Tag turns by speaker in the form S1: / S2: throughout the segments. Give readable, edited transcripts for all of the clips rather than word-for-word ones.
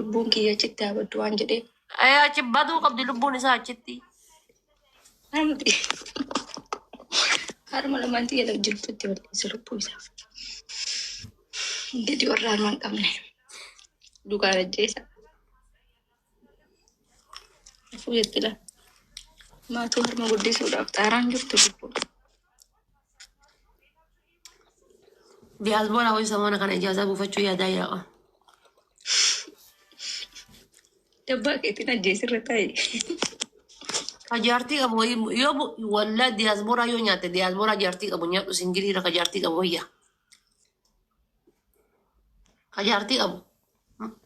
S1: Lubbuun kiyya achitti haa baddu waan jedheef.
S2: Ee achi baduu qabdi lubbuun isaa achitti.
S1: Namti harma lamaan xiyya laf jirtutti balleessa lubbuu isaa. Gadi warra harma hin qabne. Dukaan ajjeesa. Afuu jetti laa. Maatuu harma guddisuudhaaf xaaraan jirtu lubbuun.
S2: Diyaasbooraa hojii samoona kana ijaazaa buufachuu yaadaa jira.
S1: Dabbaa keetiin ajjeesirra taa'e.
S2: Ka jaartii qabu wayii yoo wallaa diyaasbooraa yoo nyaatte diyaasbooraa jaartii qabu nyaadhu singiliirra ka jaartii qabu wayya. Ka jaartii qabu.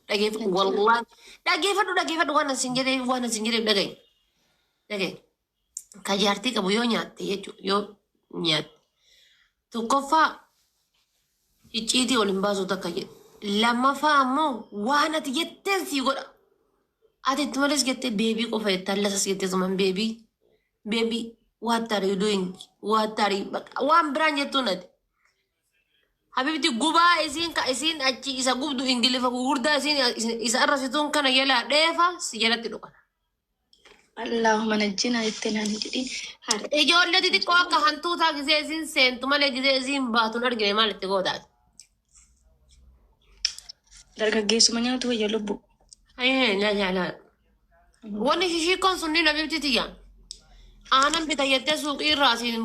S2: Dhageeffadhu wallaahi dhageeffadhu dhageeffadhu waan asin jedhee waan asin jedhee dhaga'i. Dhaga'i. Ka jaartii qabu yoo nyaatte jechuudha yoo nyaatte. Tokkoffaa icciitii ol hin baasu takka jedhe. Lammaffaa ammoo waan ati jetteen sii godha. Ati itti malees jettee baby qofa jette allasas jettee suman baby. Baby, what are you doing? What are you waan biraan jettuun ati. Habibti gubaa isiin ka isiin achi isa gubdu ingilifa gugurdaa isiin isa arrasituun kana jalaa dheefa si jalatti dhokata.
S1: Allahumma najjinaa jettee naan hin jedhin. Har'a
S2: Ijoollee xixiqqoo akka hantuutaa gisee isiin seentu malee gisee isiin baatu hin argine maal itti gootaati.
S1: Dargaggeessuma nyaatu wayya lubbu.
S2: Ayyee laa laa laa. Wanni shishiikkoon sunniin habibti tiyya. Aanan bita jettee suuqii irraa asiin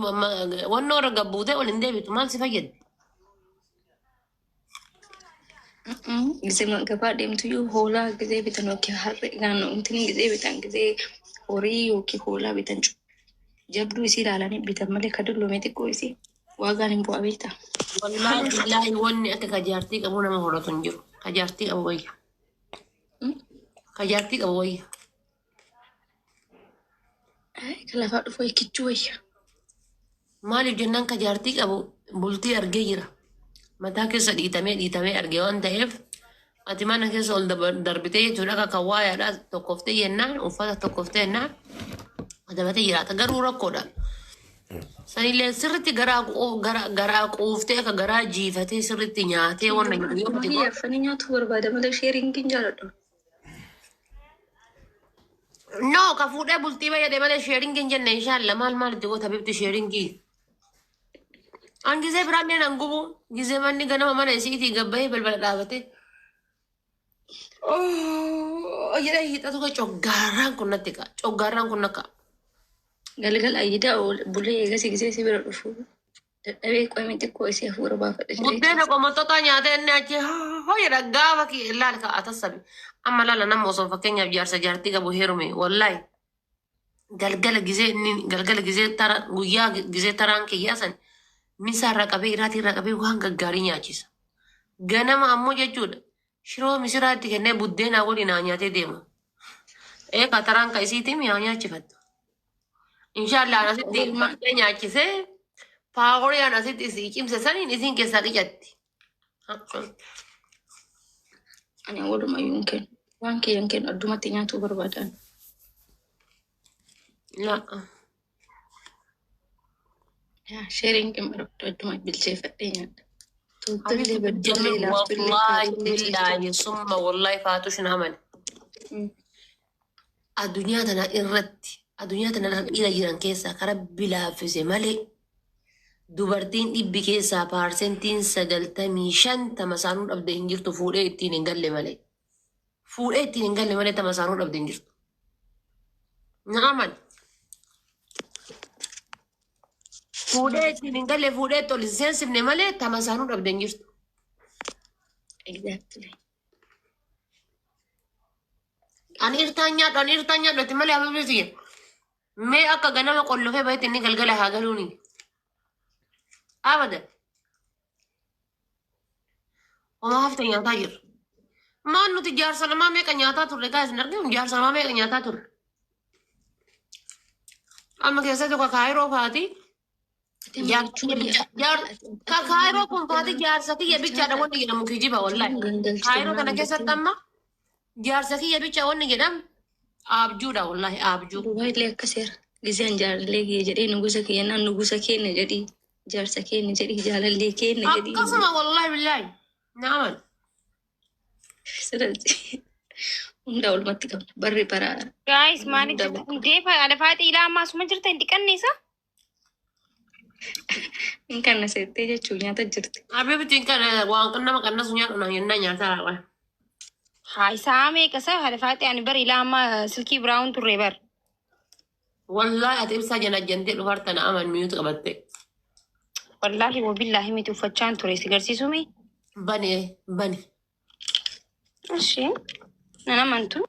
S2: wannoo irra gabbuutee ol hin deebitu maal si fayyaddi?
S1: Gisee gabaa deemtuyyuu hoolaa gisee bitan yookiin harree gaana gisee bitan gisee horii yookiin hoolaa bitan jabduu isii ilaalanii bitan malee ka dulloome xiqqoo isii waagaan hin bu'aa beektaa.
S2: Wallaahi billaahi wanni akka ka jaartii qabu nama horatu hin jiru. Ka jaartii qabu wayya. Ka jaartii qabu wayya.
S1: Ka lafaa dhufu kichuu wayya.
S2: Maaliif jennaan ka jaartii qabu bultii argee jira. Mataa keessa dhiitamee dhiitamee arge waan ta'eef ati mana keessa ol darbitee jechuudha akka kan waayaadha tokkoftee jennaan uffata tokkoftee jennaan adabatee jiraata garuu rakkoodha. Sanillee sirriitti garaa garaa quuftee akka garaa jiifatee sirriitti nyaatee wanna jedhu yoo
S1: Akkuma
S2: itti
S1: hiyyaafanii nyaatu barbaada malee sharingiin jaaladhu.
S2: No, ka fuudhee bultii fayyade malee sharingii hin jenne inshaalla maal maal itti goota bifti sharingii. An gisee biraa mi'a nan gubu gisee manni ganama mana isiitii gabbayee balbala dhaabatee. Oh, jedhee hiixatu ka coggaarraan kun natti ka'a. Coggaarraan kun na ka'a.
S1: Galgala ayyidaa bulee eegas gisee si bira dhufu dadhabee qo'amee xiqqoo isii hafuura baafadha jedhee
S2: Buddeena qomoxoxaa nyaatee inni achi hoo jedha gaafa kee laal ka'a tassabi. Amma laala nama osoo fakkeenyaaf jaarsa jaartii qabu heerume wallaahi galgala gisee inni galgala gisee tara guyyaa gisee taraan kiyyaa san misaa irraa qabee iraatii irraa qabee waan gaggaarii nyaachisa. Ganama ammoo jechuudha shiroo misiraa itti kennee buddeenaa waliin haa nyaatee deema. Eegaa taraan ka isiitiin haa nyaachifattu. Inshaallah an asitti
S1: Oolmaa
S2: bakkee nyaachisee paaworii an asitti isii cimse saniin isiin keessaa qicatti.
S1: Ani walumayyuu hin kennu. Waan kiyya hin kennu addumatti nyaatuu barbaadan.
S2: La.
S1: Yaa sharing hin barbaadu adduma bilcheeffadhee nyaadha. Toltollee baddullee
S2: Jamii
S1: laaftullee
S2: wallahi
S1: kaatullee ciiftu.
S2: billaahi summa wallahi faatush hin amane. Addunyaa tana irratti addunyaa tana irra dhiira jiran keessaa kara bilaaffise malee dubartiin dhibbi keessaa 95% tama saanuu dhabde hin jirtu fuudhee ittiin hin galle malee. Fuudhee ittiin hin galle malee tama saanuu dhabde hin jirtu. Na amani. Fuudhee ittiin hin galle fuudhee itti ol hin seensifne malee tama saanuu dhabde hin jirtu.
S1: Exactly.
S2: Ani irtaan nyaadhu ani irtaan nyaadhu itti malee habibi siyya. Mee akka ganama qollofee bahetti inni galgala haa galuuni. Abada. Homaa hafte nyaataa jirra. Maan nuti jaarsa namaa meeqa nyaataa turre guys hin arginu jaarsa namaa meeqa nyaataa turre. Amma keessatti tokko kaayiroo faati.
S1: Ati
S2: Jaarsa
S1: maalchuu
S2: kiyya bicha jaar ka kaayiroo kun faati jaarsa kiyya bichaadha wanni jedhamu kijiba wallahi. Kaayiroo kana keessatti amma jaarsa kiyya bicha wanni jedhamu abjuudha wallahi abjuu.
S1: Dubaayillee akka seera. Giseen jaalallee kiyya jedhee nugusa kiyya naan nugusa keenya jedhii jaarsa keenya jedhii jaalallee keenya jedhii.
S2: Akkasuma wallahi billahi. Naaman.
S1: Sirriitti. Hunda olumatti qabna. Barri bara
S3: Guys, maaliif
S1: hunda
S3: jirta?
S1: bakka.
S3: Hundee alafaaxii ilaa ammaa asuma jirta hin dhiqanne isa?
S1: Hin kanna seettee jechuun nyaata jirti.
S2: Abiibtiin kana waan nama qannasu nyaadhu naan jennaan nyaata raawwa.
S3: Haa isaa meeqa isa alafaaxii ani bar ilaa ammaa silkii biraawun turre bar.
S2: Wallaahi ati ibsaa jala jantee dhufarta na aman miyuutu qabatte.
S3: Wallaahi wabillaahi miti uffachaan ture si garsiisumi.
S2: Bani bani.
S3: Ishee nan amantu.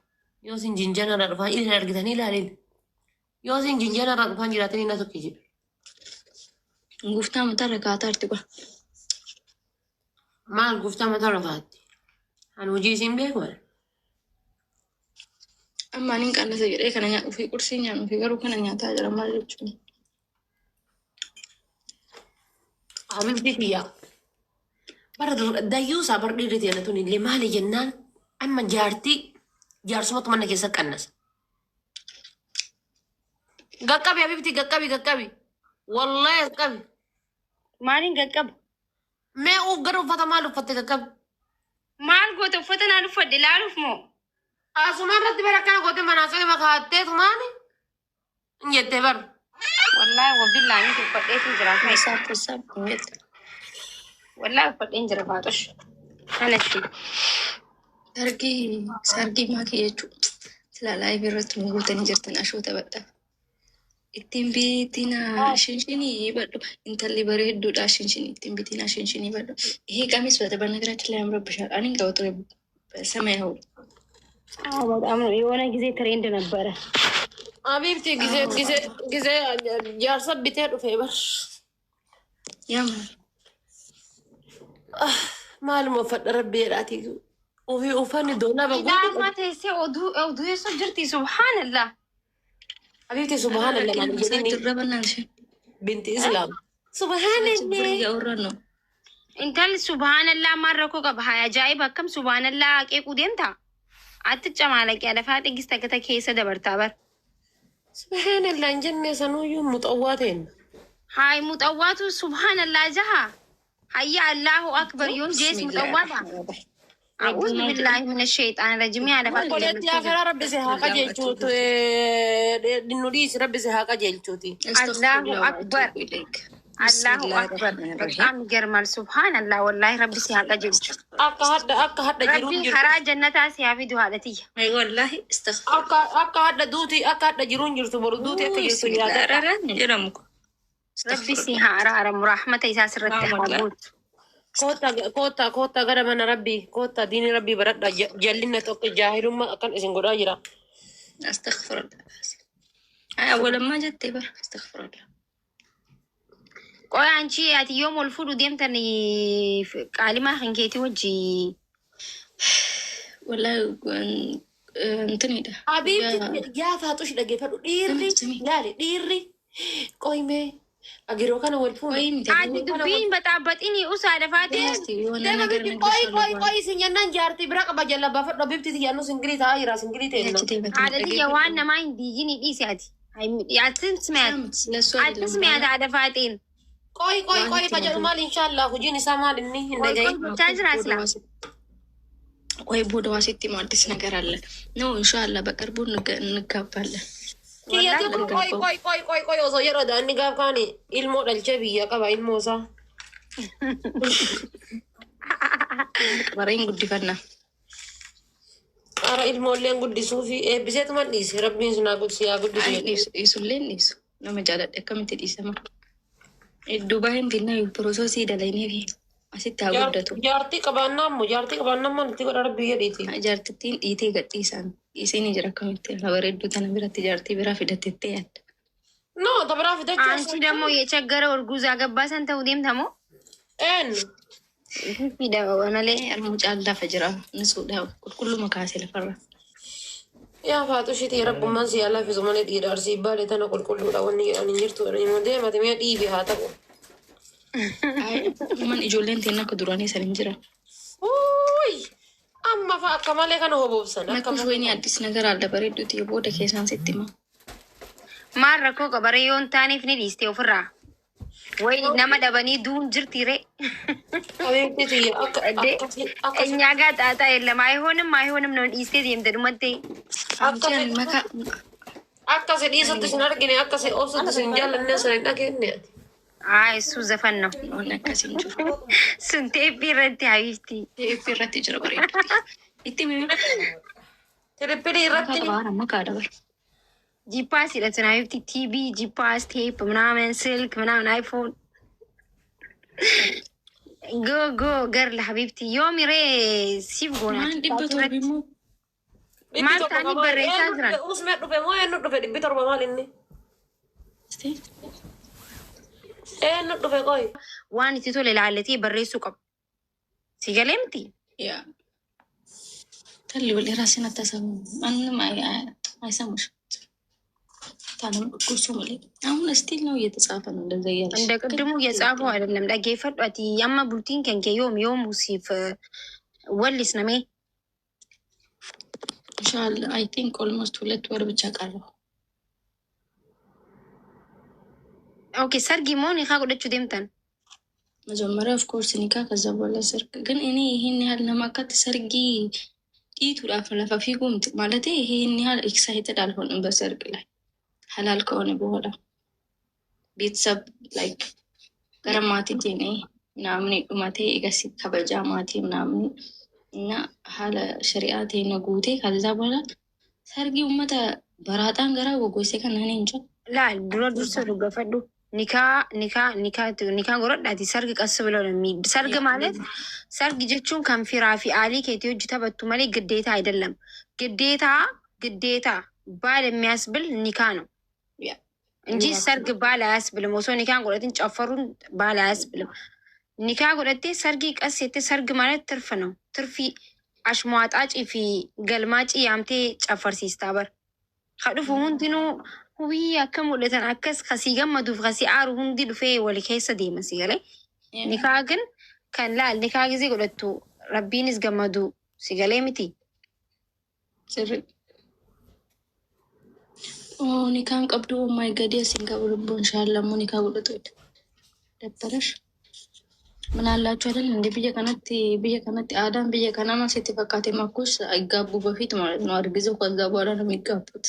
S2: Yoo isin jinjana irraa dhufaan ilin argitanii ilaalin. Yoo isin jinjana irraa dhufaan jiraatanii na tokko jiru.
S1: Gooftaa mataa irra kaataa jirti kwa.
S2: Maal gooftaa mataa irra kaa'atti? Ani hojii isin beeku maal?
S1: Amma ani hin qannasa jedhee kana nyaadhu fi qursii nyaadhu fi garuu kana nyaataa jira maal jechuun.
S2: Habibti kiyya. Bara dayyuusaa bar dhiirri ta'e tun illee maali jennaan amma jaartii jaarsumatu mana keessa qannasa. Gaqqabi habibti gaqqabi gaqqabi. Wallaahi gaqqabi.
S3: Maaliin qaqqaba?
S2: Mee uuf gara uffata maal uffatte qaqqabi?
S3: Maal goota uffata naan uffadhe laaluuf moo?
S2: Asuma irratti bara akkana goote manaa soo makaattee tumaani. Hin jettee bar.
S3: Wallaahi wabillaahi miti uffadheetiin jira.
S1: Wasaap wasaap hin jette.
S3: Wallaahi uffadheen jira faaxosh. Kanatti.
S1: Sargii sargii maakii jechuun silaa live irratti nu gootanii jirtan ashoota badhaa. Ittiin bitinaa shinshinii badhu intalli bareedduudha shinshinii ittiin bitinaa shinshinii badhu. ይሄ ቀሚስ በነገራችን ላይ ያምርብሻል። እኔ ቀውጦ ሰማያዊ
S3: አዎ በጣም ነው። የሆነ ጊዜ trend ነበረ።
S2: Habibti gisee gisee gisee jaarsa bitee dhufee bar.
S1: ያምራል።
S2: Maaluma uffadha rabbi jedhaati. Ofii uffanni doonaa
S3: Ilaa
S2: baguutu.
S3: ammaa teessee oduu oduu eessa jirti subhaanallah.
S2: Habibti subhaanallah naan jedhini
S1: jirra በእናትሽ
S2: binti Islaam.
S1: ችግር
S2: Subhaanallah.
S1: እያወራን ነው።
S3: Intalli subhaanallah maal rakkoo qaba? Haa ajaa'iba akkam subhaanallah qeequu deemta? Atti camaalaqee lafaa xiggista gata keessa dabartaa bar.
S2: Subhaanallah hin jenne sanuyyuu muxawwaa ta'en.
S3: Haay muxawwaatu subhaanallah jaha. Hayya Allahu akbar yoon jees muxawwaata. أعوذ بالله من الشيطان الرجيم يا لفaa
S2: Obboleetti akhiraa rabbi si haa qajeelchuutu. Nu dhiisi rabbi si haa qajeelchuuti.
S3: Allahu akbar. Allahu akbar. በጣም ይገርማል። ሱብሃንአላህ ወላሂ ረቢ si haa qajeelchu.
S2: Akka hadha jiruun
S3: Rabbiin
S2: jirtu.
S3: karaa jannataa si haa fidu haadha tiyya.
S1: ወላሂ እስተግፊር
S2: Akka hadha duuti akka hadha jiruun jirtu boru duuti akka jirtu yaadadha.
S1: jedhamu kun.
S3: Rabbi si haa araaramu rahmata isaa sirratti haa guutu.
S2: Koota koota koota gara mana rabbii koota diinii rabbii baradha jallinna tokko jaahilummaa akkan isin godhaa jira.
S1: አስተግፊሩላህ አይ አወለማ ጀቴ በር አስተግፊሩላህ
S3: Qoy አንቺ ati yoom ol fuudhu deemtan qaalimaa kan keetii wajji
S1: ወላሂ እንትንidha.
S2: Habiibti yaa faaxush dhageeffadhu dhiirri laali dhiirri qoyimee agiroo kana wal fuuna.
S1: ወይ miti
S3: Ati dubbiin baxaabaxini usaa lafaatee
S1: የሆነ
S2: Deema
S1: ነገር
S2: bifti qoyi qoyi qoyi isin jennaan jaartii bira qaba jalla baafadhu habibti yaannu singirii taa'aa jira singirii ta'enna.
S3: Haadha tiyya waan namaa hin diigini dhiisi ati.
S1: ስለሱ
S3: Atis mi'aata haadha faaxeen.
S2: Qoyi qoyi qoyi ka jedhu maal inshaallah hojiin isaa maal inni hin
S3: Qoy
S2: dhagahin.
S3: qoy gochaa jira silaa.
S1: ቆይ ቦደዋ ስትም አዲስ ነገር አለ ነው ኢንሻአላህ በቅርቡ እንጋባለን።
S2: Kiyyatti kun qoyi qoyi qoyi qoyi qoyi osoo yeroo daanni gaaf kaani ilmoo dhalchee biyya qaba ilmoo isaa.
S1: Bareen guddifannaa.
S2: Ara ilmoolleen guddisuu fi eebbiseetuma dhiise rabbiin sun haa guddisu yaa guddisu.
S1: Ay, dhiisullee dhiisu. Nama jaaladhe akkamitti dhiisama? Dubaayeen finnaa process dalaynee fi asitti haa guddatu.
S2: Jaartii qabaannaa ammoo jaartii qabaannaa maal itti godha rabbii jedhiiti.
S1: Jaartittiin dhiitee gadhiisaan dhiisee ni jira akkamitti lafa bareedduu tana biratti jaartii biraa fidatettee yaadda.
S2: No ta biraa fidachuu.
S3: አንቺ ደግሞ የቸገረ እርጉዝ አገባ ሰን ተው deemta moo?
S2: Eenyu?
S3: Malee.
S1: Mucaan lafa jira nisuudha qulqulluma kaasee lafarra.
S2: Yaa faaxushiti rabbummaan si yaa laffisu malee dhiira arsii baalee tana qulqulluudha wanni jedhan hin jirtu immoo deemate mi'a dhiibi haa ta'u.
S1: Man ijoolleen ta'in akka duraanii san hin jiran.
S2: Uuy! Amma fa'a akka malee kana hoboobsan. Akka
S1: Nakkush
S2: malee.
S1: ወይኔ አዲስ ነገር አለ bareedduuti booda keessaan sitti hima.
S3: Maal rakkoo qabare yoo hin taaneef ni dhiiste ofirraa. ወይ nama dhabanii duun jirti ree.
S2: Habiibti tiyya akka
S3: እንዴ
S2: akka akka
S3: እኛ ጋር ጣጣ የለም። አይሆንም አይሆንም ነው dhiistee deemte dhumatti.
S2: akka
S1: Abjaan maka
S2: akka si dhiisutti sin argine, akka si obsutti sin jaallanne sin hin dhageenye ati.
S3: አይ እሱ ዘፈን ነው።
S1: wanni akkasii hin jiru.
S3: Sun teephii irratti habiibti.
S1: Teephii irratti jira bareedu. Itti mimii
S2: Tirippilii
S1: makaa
S2: irratti
S1: qaba haara makaa dabala.
S3: ጂፓስ hidhatan habiibti ቲቪ ጂፓስ ቴፕ ምናምን ስልክ ምናምን አይፎን ጎ ጎ ገርል ሀቢብቲ yoomi ree siif goona
S1: Maan 700 immoo
S2: dhibbi
S3: maal
S2: torba
S3: ta'anii
S2: maali?
S3: barreessaa
S2: Eenyu
S3: jiran
S2: dhufe? Usmee dhufe moo eenyu dhufe? 700 maal inni? Eenyu dhufe qoy?
S3: Waan itti tole ilaallatee barreessuu qabu. Si galee miti?
S1: ያ talli wal ራስን አታሰሙ ማንም አይሰሙሽ። ታለም ጉርሱ malee አሁን ስቲል ነው እየተጻፈ ነው እንደዛ እያለሽ
S3: እንደ
S1: ግን
S3: ቅድሙ እየጻፉ አይደለም። Dhaggeeffadhu ati amma bultiin kan kee yoom yoom siif wallisname?
S1: ኢንሻአላህ አይ ቲንክ ኦልሞስት 2 ወር ብቻ ቀረው።
S3: Okay, sargii moo nikaa godhachuu deemtan?
S1: መጀመሪያ ኦፍ ኮርስ ኒካ፣ ከዛ በኋላ ሰርግ። ግን እኔ ይሄን ያህል ለማካት ሰርጊ ዲቱዳፍ lafa fiiguu miti ማለት ይሄን ያህል excited አልሆንም በሰርግ ላይ ሀላል ከሆነ በኋላ ቤተሰብ like gara maatiitiin ምናምን dhumatee egas kabajaa maatii ምናምን እና haala shari'aa ta'e na guutee ከዛ በኋላ sargii uummata baraaxaan garaa goggoysee kan ani hin jiru.
S3: Laal dura dursa dubbafadhu. Nikaa nikaa nikaa nikaa godhadhaati sargi qas ብለው ነው ሰርግ ማለት ሰርግ jechuun kan firaa fi aalii keetii hojii taphattu malee ግዴታ አይደለም። ግዴታ ግዴታ ባል የሚያስብል ኒካ ነው እንጂ ሰርግ ባል አያስብልም። Osoo nikaa hin godhatin caffaruun ባል አያስብልም። Nikaa godhattee sargii qas jettee ሰርግ ማለት ትርፍ ነው። ትርፊ ashmuwaaxaacii fi galmaacii yaamtee caffarsiistaa bar. Ka dhufu hundinuu hubii akka mul'atan akkas kasii gammaduuf kasii aaru hundi dhufee wal keessa deema si galee. Nikaa ግን kan laal nikaa gisee godhattu rabbiinis gammadu si galee miti.
S1: Sirri. Oh, nikaan qabdu oh my god asiin qabu lubbuun inshallah immoo nikaa godhatu dabbaresh. ምን አላችሁ አይደል እንደ biyya kanatti aadaan biyya kanaa sitti fakkaate makkus አይጋቡ በፊት ማለት ነው። አርግዘው ከዛ በኋላ ነው የሚጋቡት።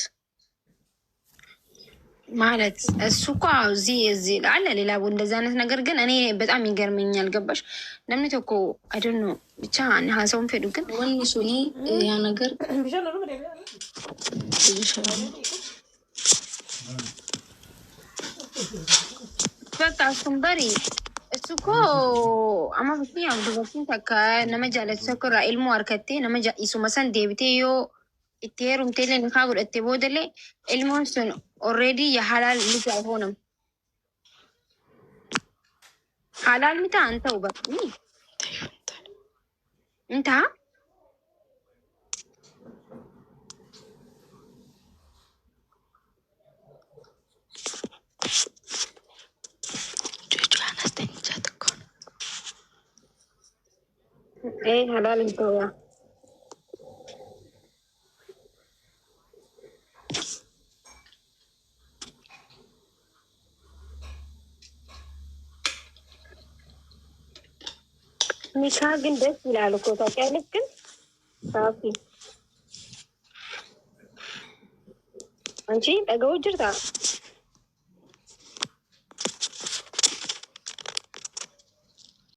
S3: ማለት እሱ እኮ እዚህ እዚህ አለ ሌላ እንደዚህ አይነት ነገር ግን እኔ በጣም ይገርመኛል። ገባሽ namni tokko I don't know ብቻ haasa'uun fedhu ግን
S1: Wanni suni ያ ነገር
S2: Bishaan dhuguu deebi'aa.
S3: በቃ እሱን በሪ እሱ እኮ amma fakkeenyaaf dubartiin takka nama jaallattu tokko irraa ilmoo harkattee nama isuma san deebitee yoo itti heerumtee illee nikaa godhattee boodallee ilmoon sun already የሀላል ልጅ አይሆንም። ሀላል mita an ta'u bakka intaa
S1: ጩጩን አስተኝቻት እኮ ነው።
S3: ሀላል hin ta'u yaa. ኒካ ግን ደስ ይላል እኮ ታውቂያለሽ። ግን ሳፊ አንቺ dhaga'uu jirta?